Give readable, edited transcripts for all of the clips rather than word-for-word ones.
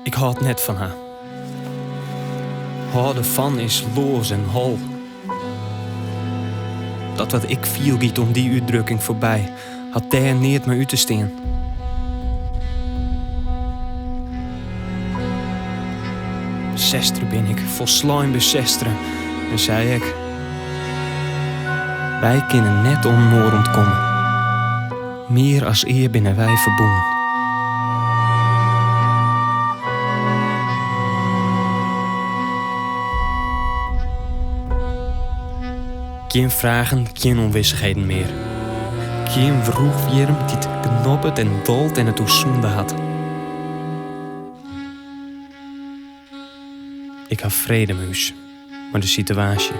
Ik hâld net fan har. Hâlde fan is loas en hol. Dat wat ik fiel giet oan dy útdrukking foarby, hat dêr neat mei út te stean. Besestere bin ik, folslein besestere, en sy ek. Wy kinne net oan inoar ûntkomme. Mear as ea binne wy ferbûn. Gjin fragen, gjin ûnwissichheden mear. Gjin wroechwjirm dy't knobbet en dolt en it oer sûnde hat. Ik ha frede mei ús, mei de sitewaasje.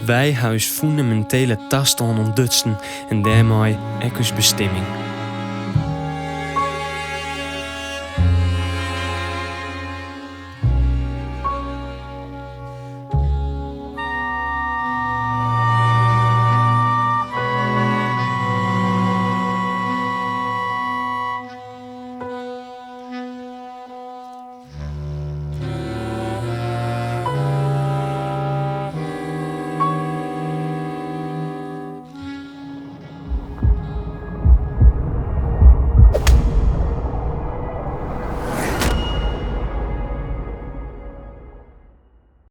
Wy ha ús fûnemintele tastân ûntdutsen en dêrmei ek ús bestimming.